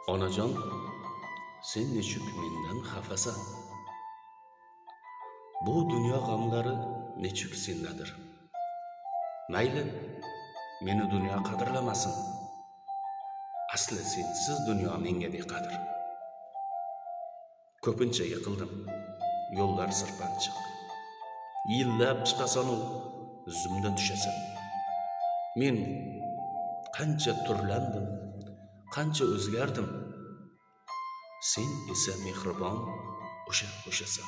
Onajon, sen nechuk mendan xafasan? Bu dunyo g'amlari nechuk sendadir? Mayli, meni dunyo qadrlamasin. Asli sensiz dunyo menga beqadr. Ko'pincha yiqildim, yo'llar sirpanchiq. Yillab chiqasan-u, zumda tushasan. Men qancha turlandim, qancha o'zgardim. Sen esa mehribon o'sha-o'shasan.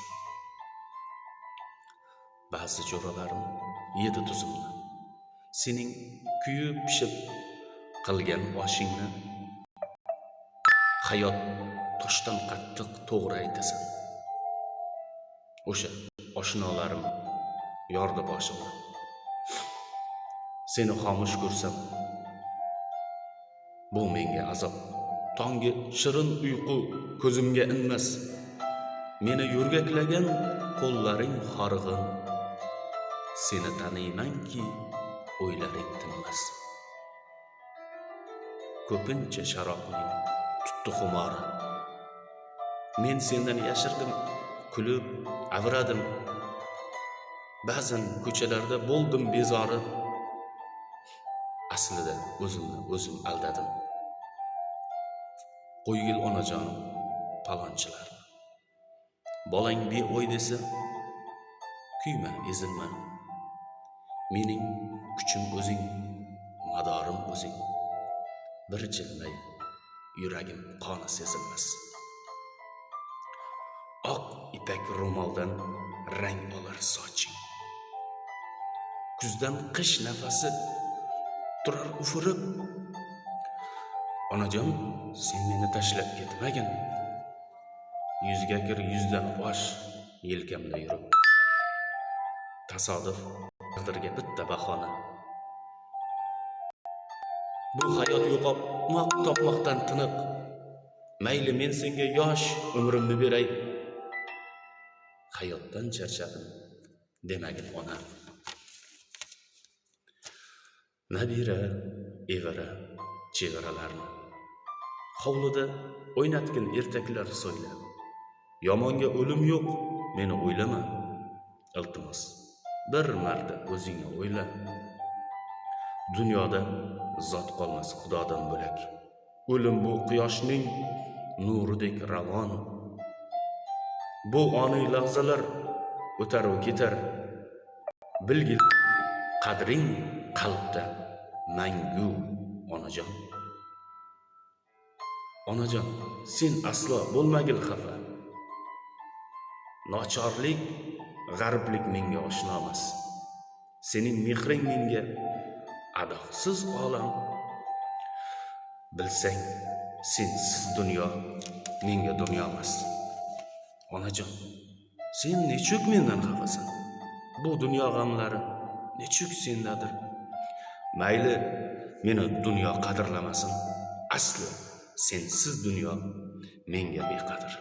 Ba'zi jo'ralarim yedi tuzimni. Sening kuyib pishib qilgan oshingni. Hayot toshdan qattiq, to'g'ri aytasan. O'sha oshnolarim yordi boshimni. Seni xomush ko'rsam, bu menga azob. Tongi shirin uyqu ko'zimga inmas. Meni yo'rgaklagan qo'llaring horg'in. Seni taniymanki, o'ylaring tinmas. Ko'pincha sharobning tutdi xumori. Men sendan yashirdim, kulib avradim. Ba'zan ko'chalarda bo'ldim bezori. Aslida o'zimni o'zim aldadim. Qo'ygil, onajonim, palonchilarni. Bolang beo'y desa, kuyma, ezilma. Mening kuchim o'zing, madorim o'zing. Bir jilmay, yuragim qoni sezilmas. Oq ipak ro'moldan rang olar soching. Kuzdan qish nafasi turar ufurib. Onajon, sen meni tashlab ketmagin. Yuzga kir, yuzdan osh yelkamda yurib. Tasodif taqdirga bitta bahona. Bu hayot yo'qotmoq topmoqdan tiniq. Mayli, men senga yosh umrimni beray. Hayotdan charchadim demagin, ona. Nabira, evara, chevaralarni hovlida o'ynatgin, ertaklar so'yla. Yomonga o'lim yo'q, meni o'ylama. Iltimos, bir marta o'zingni o'yla. Dunyoda zot qolmas Xudodan bo'lak. O'lim bu quyoshning nuridek ravon. Bu oniy lahzalar o'taru ketar. Bilgil, qadring qalbda mangu, onajon. Onajon, sen aslo bo'lmagil xafa. Nochorlik, g'ariblik menga oshno emas. Sening mehring menga adoqsiz olam. Bilsang, sensiz dunyo menga dunyo emas. Onajon, sen nechuk mendan xafasan? Bu dunyo g'amlari nechuk sendadir? Mayli, meni dunyo qadrlamasin. Asli sensiz dunyo menga beqadr.